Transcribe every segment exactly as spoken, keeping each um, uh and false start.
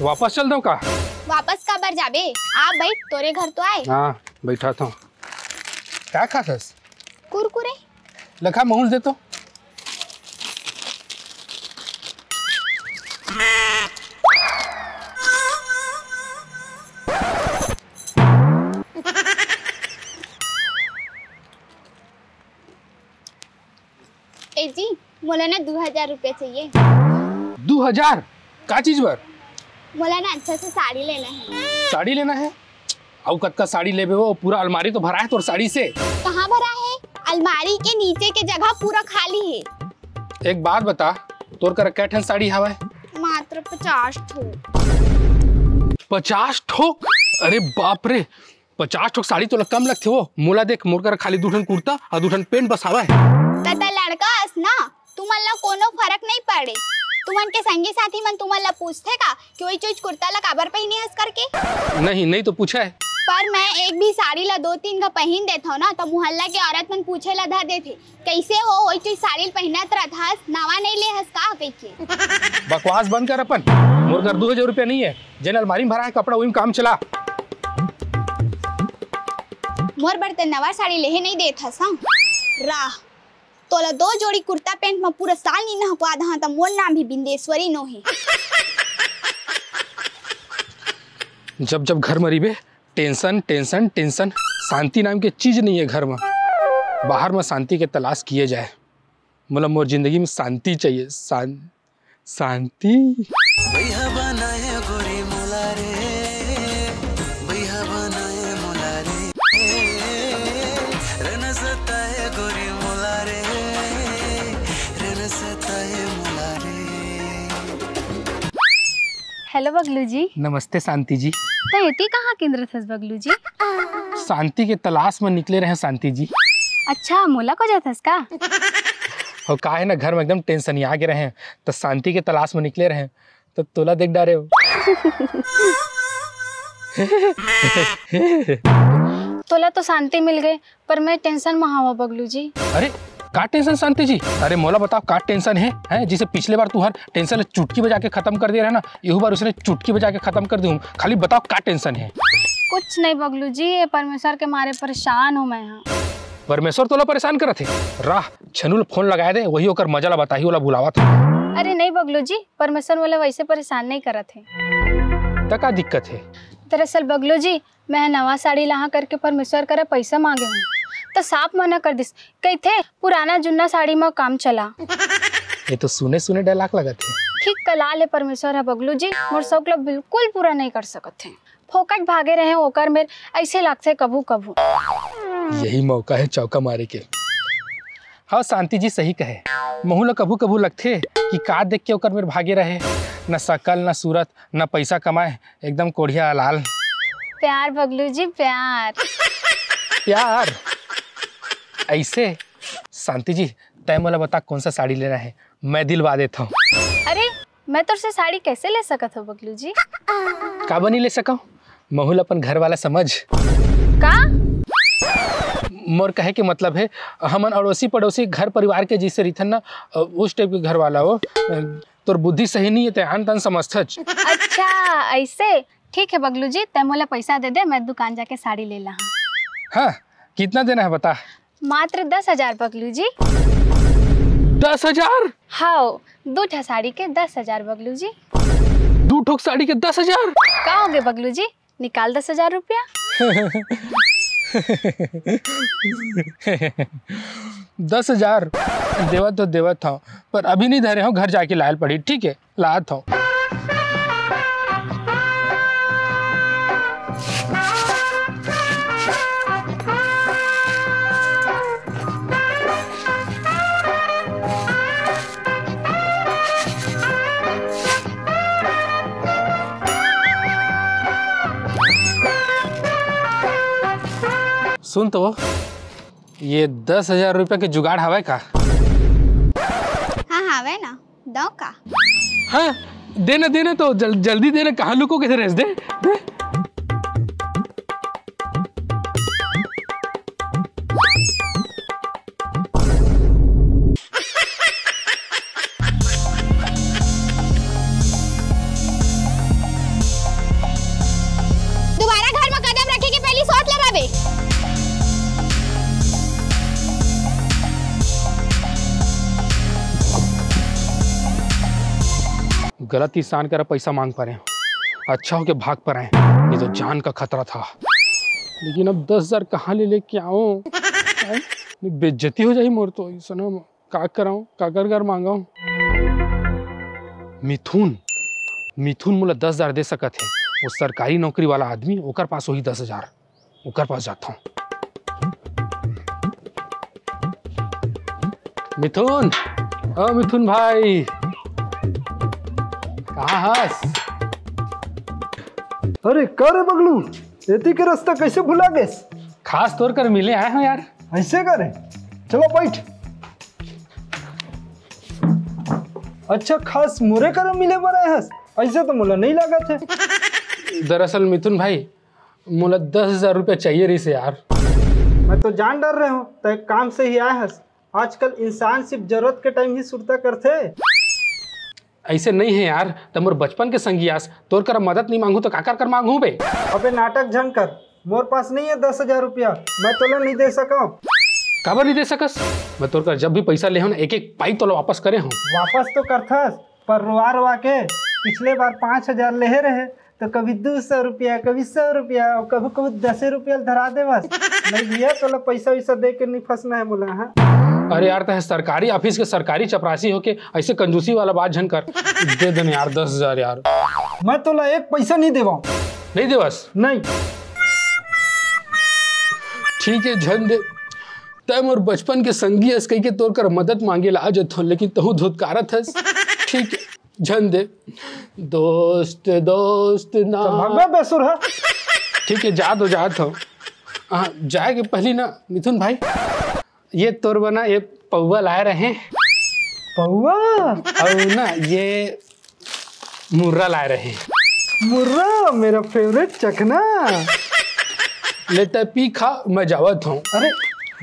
वापस चल दो का? वापस काबर जाबे? आ बैठ, तोरे घर तो आए। हाँ, बैठा था। का खाथस? कुरकुरे। लखा महूल दे तो। ए जी, मोला ना दू हजार रुपया चाहिए। दू हजार? का चीज बर? मोला ना अच्छा से साड़ी लेना है। साड़ी लेना है? अउ कतका साड़ी लेबे वो? पूरा अलमारी तो भरा है तोर साड़ी से। कहाँ भरा है? अलमारी के नीचे के जगह पूरा खाली है। एक बात बता, तोर करा कै ठन साड़ी हवय? मात्र पचास ठो। पचास ठो? अरे बाप रे, पचास ठो साड़ी तोला कम लगथे वो। मोला देख, मोर करा खाली दू ठन कुर्ता अउ दू ठन पैंट बस हवय। त तैं लड़का अस ना, तुमन ला कोनो फरक नइ पड़े। तुमन के संगी साथी मन तुमन ला पूछथे का कि वही चीज कुर्ता ला काबर पहिने हस करके? नहीं, नहीं तो पूछा है। पर मैं एक भी साड़ी ला दो तीन का पहिन देथव ना, त मुहल्ला के औरत मन पूछे ला धर देथे, "कैसे हो, वही चीज साड़ी ला पहिनत रहत हस, नवा नहीं ले हस का?" कहिके। बकवास बंद कर अपन। मोर कर दू हजार रुपया नहीं है, जेन अलमारी में भरा है कपड़ा, वही में काम चला। मोर बर ते नवा साड़ी लेहे नहीं देत हस, हाँ? राह। तोला दो जोड़ी कुर्ता पैंट म पूरा साल नी नहकवा दहा त मोर नाम भी बिंदेश्वरी नोहे। जब जब घर म रहिबे, टेंशन, टेंशन, टेंशन। शांति नाम के चीज नहीं है घर म। बाहर म शांति के तलाश किए जाए। मोला मोर जिंदगी में शांति चाहिए, शां-, शांति। भैया बनाए गोरी मोला रे, भैया बनाए मोला रे, रन सताए गोरी मोला रे, रन सताए मोला रे। हेलो बगलू जी। नमस्ते शांति जी। त एती कहाँ किंद्रत हस बगलू जी? शांति के तलाश में निकले रहे शांति जी। अच्छा, मोला खोजत हस का? हो का है ना, घर में एकदम टेंशन ही आगे रहे, त शांति के तलाश में निकले रहे, त तोला देख डारे हो। तोला तो शांति मिल गए, पर मैं टेंशन में हवा बगलू जी। अरे का टेंशन शांति जी? अरे मोला बताओ का टेंशन है, हैं? जिसे पिछले बार तुहर टेंशन ला चुटकी बजा के खत्म कर दे रहे ना, यहू बार उसने चुटकी बजा के खत्म कर दूँ। खाली बताओ का टेंशन है? कुछ नहीं बगलू जी, ये परमेश्वर के मारे परेशान हूँ मैं। हाँ, परमेश्वर तोला परेशान करत है। राह, छनु ला फोन लगाए दे, वही ओकर मजा ला बताही, ओला बुलावत है। अरे नहीं बगलू जी, परमेश्वर मोला वैसे परेशान नहीं करत है। त का दिक्कत है? दरअसल बगलू जी, मैं नवा साड़ी लाहा करके परमेश्वर करा पैसा मांगे हूँ, त साफ मना कर दिस। कहिथे, "पुराना जुन्ना साड़ी म काम चला।" ये तो सुने सुने dialogue लगत है। ठीक कला ले परमेश्वर ह बगलू जी, मोर शौक ला बिल्कुल पूरा नहीं कर सकत है। फोकट भागे रहे ओकर मेर, ऐसे लागथे कभू कभू। यही मौका है चौका मारे के। हाँ, शांति जी सही कहे। महू ला कभू कभू लगथे कि का देख के ओकर मेर भागे रहे, न शकल, न सूरत, न पैसा कमाए, एकदम कोढ़िया लाल। प्यार बगलू जी, प्यार। प्यार? ऐसे? शांति जी, तय मोला बता कौन सा साड़ी लेना है, मैं दिलवा देता हूँ। अरे, मैं तोर से साड़ी कैसे ले सकत हो बगलू जी? काबर नहीं ले सकव? महू ल अपन घर वाला समझ। का? मोर कहे के मतलब है, हमन अड़ोसी पड़ोसी घर परिवार के जैसे रहिथन ना, उस टाइप के घर वाला हो। तोर बुद्धि सही नहीं है, ते आन तान समझथच। अच्छा, ऐसे? ठीक है बगलू जी, तै मोला पैसा दे दे, मैं दुकान जाके साड़ी ले ला। हाँ, कितना देना है बता। मात्र दस हजार बगलू जी। दस हजार? हाओ, दू ठा साड़ी के दस हजार बगलू जी। दू ठोक साड़ी के दस हजार? का होगे बगलू जी, निकाल दस हजार रुपया। दस हजार देवत हो, देवत हो, पर अभी नहीं धरे हो, घर जाके लायल पड़ी, ठीक है? लात हूँ। सुन तो, ये दस हजार रुपया के जुगाड़ हवय का? हाँ, हवय ना। दो का? हाँ, देना, देना तो जल-, जल्दी देना, कहाँ लुको के रहे, दे, दे। गलत इंसान करा पैसा मांग परे हंव। अच्छा हो के भाग परे हंव, नहीं तो जान का खतरा था। लेकिन अब दस हजार कहाँ ले लेके आऊं? बेइज्जती हो जाही मोर तो। अइसना म का कराऊं, काकर घर मांगव? मिथुन, मिथुन मोला दस हजार दे सकत हे। वो सरकारी नौकरी वाला आदमी, ओकर पास होही दस हजार। ओकर पास जाथंव। मिथुन, ओ मिथुन भाई, कहाँ हस? अरे का रे बगलू, एती के रास्ता कैसे भुला गेस? खास तोर कर मिले आए हंव यार। ऐसे करे, चलो बैठ। अच्छा, खास मोरे करा मिले बर आए हस? ऐसे तो मोला नहीं लागत हे। दरअसल मिथुन भाई, मोला दस हजार रुपया चाहिए रहिस हे यार। मैं तो जान डर रहे हंव, तैं काम से ही आए हस। आजकल इंसान सिर्फ जरूरत के टाइम ही सुरता करथे। ऐसे नहीं हे यार, तैं मोर बचपन के संगी आस, तोर करा मदद नहीं मांगहूं तो काकर कर मांगहूं बे? अबे नाटक झन कर, मोर पास नहीं हे दस हजार रुपया, मैं तोला नहीं दे सकंव। काबर नहीं दे सकस? मैं तोर करा जब भी पैसा ले हंव ना, एक एक पाई तोला वापस करे हंव। वापस तो करथस, पर रोआ रोआ के। पिछले बार पाँच हजार लेहे रहे, तो कभी दू सौ रुपया, कभी सौ रुपया, अउ कभू कभू दसे रुपया धरा देवस। नहीं भैया, तोला पैसा वैसा दे के नहीं फंसना हे मोला, हाँ। अरे यार, तैं सरकारी ऑफिस के सरकारी चपरासी होके ऐसे कंजूसी वाला बात झन कर। दे दे ना यार, दस हजार यार। मैं तोला एक पैसा नहीं देवंव। नहीं देवस? नहीं। ठीक हे, झन दे। तैं मोर बचपन के संगी अस कहिके तोर कर मदद मांगे ला आ जथंव, लेकिन तहूं धुतकारत हस। ठीक हे, झन दे। दोस्त, दोस्त ना। तो भगवे बेसुर हे। ठीक हे, जा दो, जात हंव। हाँ, जाए के पहली ना, मिथुन भाई, ये तोर बर ना, ये पौवा लाए रहे। पौवा? अउ ना, ये मुर्रा लाए रहे। मुर्रा, मेरा फेवरेट चखना। ले तैं पी खा, मैं जावत हंव। अरे,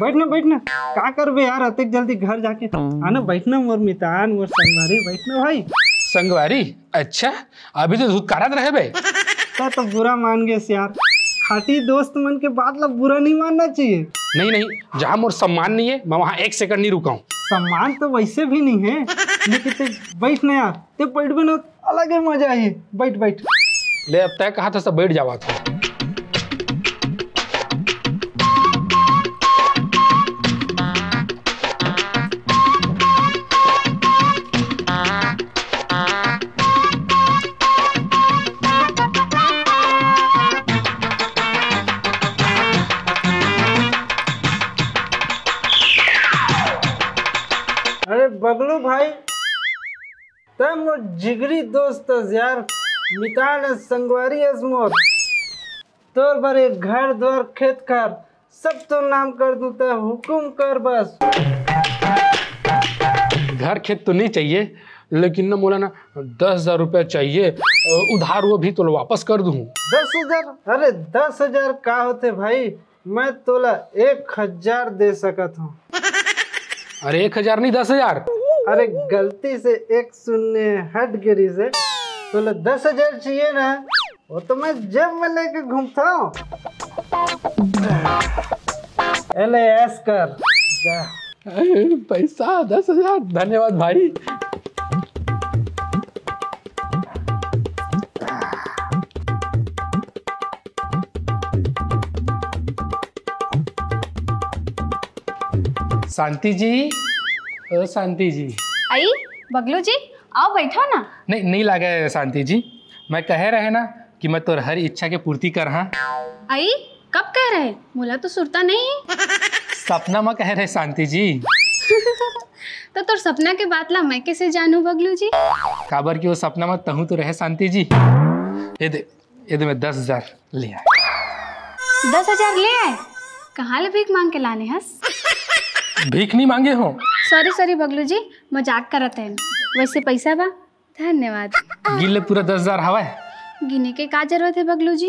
बैठ ना, बैठ ना। का करबे यार, अतेक जल्दी घर जाके? आना, बैठ ना, मोर मितान, मोर संगवारी, बैठ ना भाई। संगवारी? अच्छा, अभी तो धुतकारत रहे बे। तैं तो बुरा मान गेस यार, खाटी दोस्त मन के बात ला बुरा नहीं मानना चाहिए। नहीं, नहीं, जहाँ मोर सम्मान नहीं हे, मैं वहाँ एक सेकंड नहीं रुकंव। सम्मान तो वैसे भी नहीं हे, लेकिन तैं बैठ ना यार, तैं बैठबे ना, अलग ही मजा आही। बैठ, बैठ। ले, अब तैं कहत हस त बैठ जावत हंव। अरे बगलू भाई, तैं मोर जिगरी दोस्त अस यार, मितान अस, संगवारी अस मोर। तोर बर एक घर द्वार खेत खार सब तो नाम कर दूं, तैं हुकुम कर बस। घर खेत तो नहीं चाहिए, लेकिन ना मोला ना दस हजार रुपया चाहिए, अ, उधार, वो भी तोला वापस कर दूं। दस हजार? अरे दस हजार का होथे भाई, मैं तोला एक हजार दे सकत हूँ। अरे एक हजार नहीं, दस हजार। अरे गलती से एक शून्य हट गे रिहिसे, तोला दस हजार चाहिए ना, वो तो मैं जेब में लेके घूमता हूँ। एले ऐश कर जा। अरे, पैसा दस हजार, धन्यवाद भाई। शांति जी, ओ शांति जी। आई, बगलू जी, आओ बैठो ना। नहीं, नहीं लागे शांति जी, मैं कहे रहे ना कि मैं तोर हर इच्छा के पूर्ति करहा। आई, कब कहे रहे? मोला तो सुरता नहीं। सपना म कहे रहे शांति जी। तो तोर सपना के बात ला मैं कैसे जानू बगलू जी? काबर कि वो सपना म तहूँ तो रहे शांति जी। ये दे, ये दे मैं दस हजार ले आए। दस हजार ले आए? कहाँ ले भीख मांग के लाने हस? भीख नहीं मांगे हो। सॉरी सॉरी बगलू जी, मजाक करत है। वैसे पैसा बा? धन्यवाद। गिन ले, पूरा दस हजार हवय। गिने के का जरूरत है बगलू जी?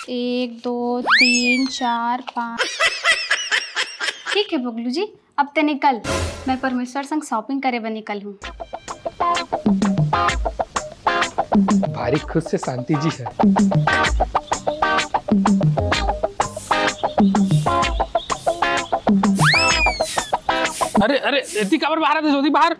एक, दो, तीन, चार, पाँच। ठीक है बगलू जी, अब ते निकल, मैं परमेश्वर संग shopping करे बर निकल हूँ। भारी खुश से शांति जी है। अरे अरे, एती काबर बाहर आते, ज्योति बाहर।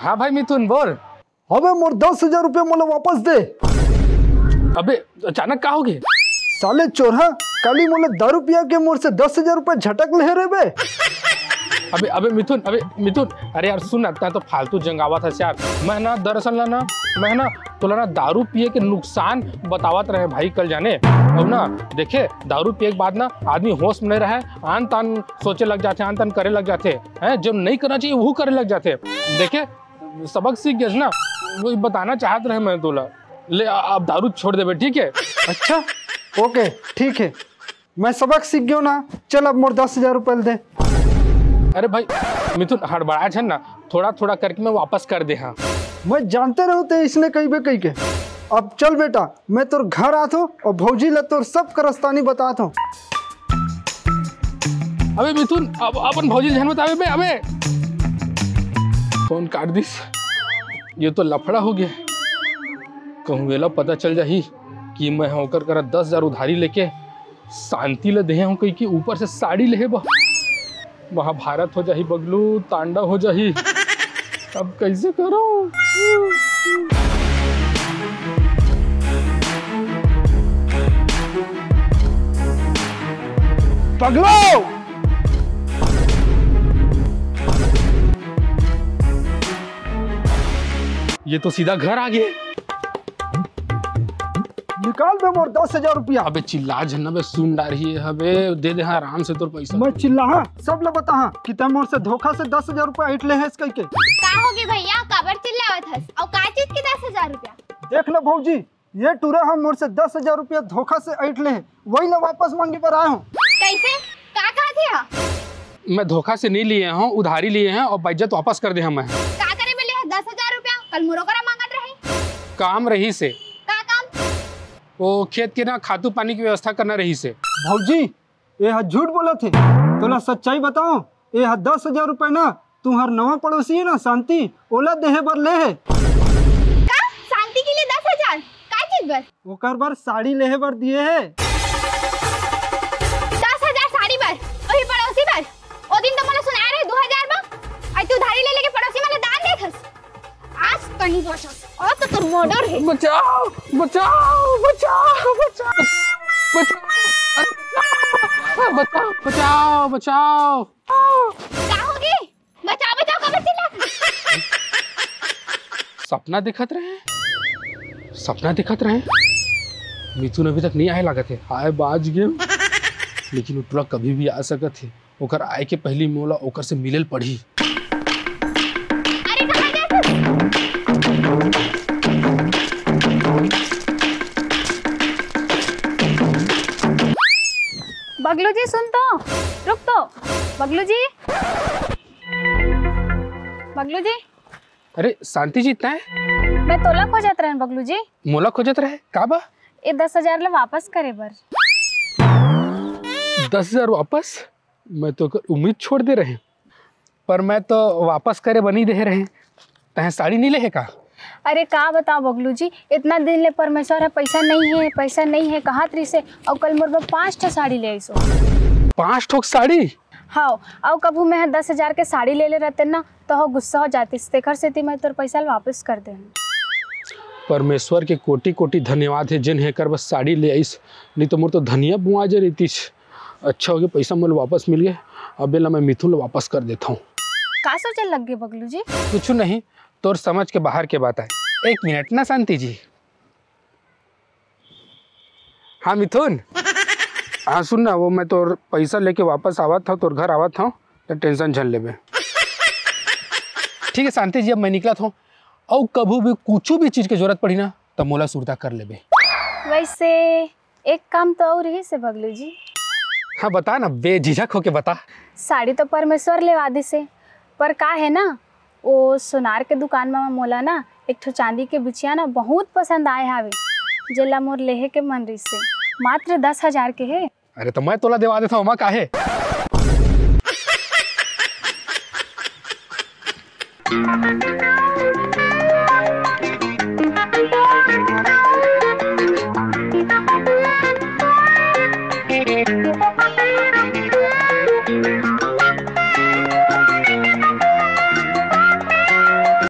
हाँ भाई मिथुन, बोल। अबे मोर दस हजार रुपया मोला वापस दे। अबे अचानक का हो गे? साले चोरहा, काली मोला दारू पिया के मोर से दस हजार रुपया झटक ले रे बे। अबे अबे मिथुन, अबे मिथुन, अरे यार सुन ना, तैं तो फालतू जंगावत हस यार। मैं ना दरअसल ना ना मैं ना तोला ना दारू पिए के नुकसान बतावत रहे भाई कल जाने। अब ना देखे, दारू पिए के बाद ना आदमी होश में नहीं रहे, आन तान सोचे लग जाते, आन तान करे लग जाते हैं, जो नहीं करना चाहिए वो करे लग जाते। देखे, सबक सीख गेस ना, वो बताना चाहत रहे मैं तोला। ले, अब दारू छोड़ देबे, ठीक है? अच्छा, ओके, ठीक है, मैं सबक सीख गयो ना। चल, अब मोर दस हजार रुपया दे। अरे भाई मिथुन, हड़बड़ा झन ना, थोड़ा थोड़ा करके मैं वापस कर दे हाँ। मैं जानते रहूं ते इसने कही बे कही के। अब चल बेटा, मैं तोर घर आत हूँ और भौजी ला तोर सब करस्तानी बतात हूँ। अबे मिथुन, अब अपन भौजी झन बतावे बे। अबे फोन काट दिस। ये तो लफड़ा हो गया। कहूँ वेला पता चल जाही कि मैं ओकर करा दस हजार उधारी लेके शांति ले देहे हूँ, कही कि ऊपर से साड़ी लेहे बा। महाभारत हो जाही बगलू, तांडव हो जाही। अब कैसे करो? पगलो! ये तो सीधा घर आ गए। निकाल बे मोर दस हजार रुपया। अबे चिल्ला झन ना बे, सुन डारही हबे, दे दे हाँ आराम से तोर पैसा। मैं चिल्लाहा, सब ला बताहा कि तैं मोर से धोखा से दस हजार रुपया ऐंठ ले हस कहिके। का होगे भैया, काबर चिल्लावत हस? अउ का चीज के दस हजार रुपया? देख ले भौजी, ये टूरा ह मोर से दस हजार रुपया धोखा से ऐंठ ले हे, वही ला वापस मांगे बर आए हूँ। कैसे? का कहत हे? मैं धोखा से नहीं लिए हूँ, उधारी लिए हैं और बेइज्जत वापस कर दे हूँ मैं। का करे बर ले हे दस हजार रुपया? कल मोरो करा मांगत रहे। काम रहिसे। का काम? वो खेत के ना खातू पानी के व्यवस्था करना रहिसे। भौजी, ये ह झूठ बोलत हे, तोला सच्चाई बताओ, ये ह दस हजार रुपया ना तुम्हार नवा पड़ोसी है ना शांति, ओला देहे बर ले हे। का? शांति के लिए दस हजार? काय चीज बर? ओकर बर साड़ी लेहे बर दिए हे। दस हजार साड़ी बर? वही पड़ोसी बर? ओ दिन तो मोला सुनाए रहे दो हजार बर। आज तू उधारी ले लेके पड़ोसी मन ला दान देथस। आज तो नहीं बचस, आज तो तोर मर्डर है। बचाओ, बचाओ, बचाओ, बचाओ, बचाओ, अरे बचाओ, बचाओ, बचाओ, बचाओ। का होगे? बचाओ, बचाओ, काबर चिल्लात हस? सपना देखत रहे, सपना देखत रहे। मिथुन अभी तक नहीं आए लागत है, आए बाज गेम, लेकिन वो टुरा कभी भी आ सकत है। ओकर आए के पहली मोला ओकर से मिले ल पड़ही। अरे, कहाँ जात हस? बगलू जी, सुन तो, रुक तो। बगलू जी, बगलू जी। अरे शांति जी, तैं? मैं तोला खोजत रहेन बगलू जी। मोला खोजत रहे? का बा? ए दस हजार ला वापस करे बर। दस हजार वापस? मैं तो ओकर उम्मीद छोड़ दे रहे, पर मैं तो वापस करे बनी दे रहे। तैं साड़ी नहीं लेहे का? अरे का बताओ बगलू जी, इतना दिन ले परमेश्वर ह पैसा नहीं है, पैसा नहीं है कहत रहिसे, अउ कल मोर बर पाँच ठो साड़ी ले आइस ओ। पाँच ठो साड़ी? हाँ, अउ कभू मैं ह दस हजार के साड़ी ले ले रहते ना, तो हो गुस्सा हो जातिस, तेखर सेती मैं तोर पैसा ल वापस कर दे हूँ। परमेश्वर के कोटि कोटि धन्यवाद हे, जेन हे एकर बर साड़ी ले आइस, नहीं तो मोर तो धनिया बुआ जे रहितिस। अच्छा हो गया, पैसा मोला वापस मिल गया। अब एला मैं मिथुन ला वापस कर देता हूँ। का सोचे लग गए बगलू जी? कुछ नहीं, तोर समझ के बाहर के बात है। एक मिनट ना शांति जी। हाँ मिथुन, हाँ सुन ना, वो मैं तोर पैसा लेके वापस आवत हूँ, तोर घर आवत हूँ, तो टेंशन झन लेबे। ठीक है शांति जी, अब मैं निकलत हूँ, अउ कभू भी कुछ भी चीज के जरूरत पड़ी ना, तो मोला सुरता कर लेबे। वैसे एक काम तो और ही से बगलू जी। हाँ बता ना, बेझिझक होके बता। साड़ी तो परमेश्वर लेवा दिसे, पर का है ना, ओ सोनार के दुकान म मोला ना एक ठो चांदी के बिछिया ना बहुत पसंद आए हावे, जेला मोर लेहे के मन रहिसे। मात्र दस हजार के हे। अरे तो मैं तोला देवा देता हूँ, ओमा का हे।